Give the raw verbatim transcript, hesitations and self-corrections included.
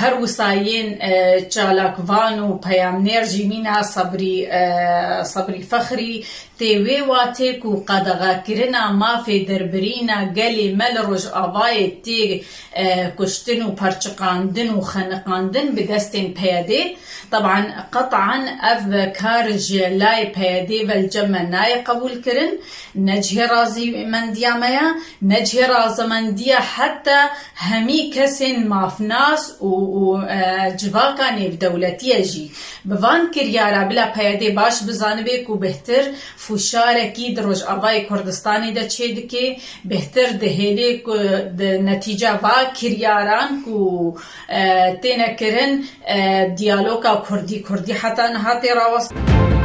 Her wisa yên, e, çalakvan û peyamnêr jî mîna Sebrî, e, Sebrî Fexrî tê wê watê ku qedexekirina mafê derbirîna gelê me li Rojavayê tê, e, kuştin û perçiqandin û xeniqandin bi destên P Y D'ê. Teban, qetan ev kar ji layê P Y D'ê ve li cem me nayê qebûlkirin, ne cihê razîmendiya me ye, ne cihê razemendiya heta hemî kesên mafnas û, û, e, civaka nêvdewletî ye jî. Bi van kiryara bila P Y D baş bizanibe ku bêhtir fûşarekî di Rojavayê Kurdistanê de çêdike, bêhtir dihêle ku di netîca va kiryaran ku, e, têne kirin, e, diyaloga Kurdî-Kurdî heta niha tê rawestin.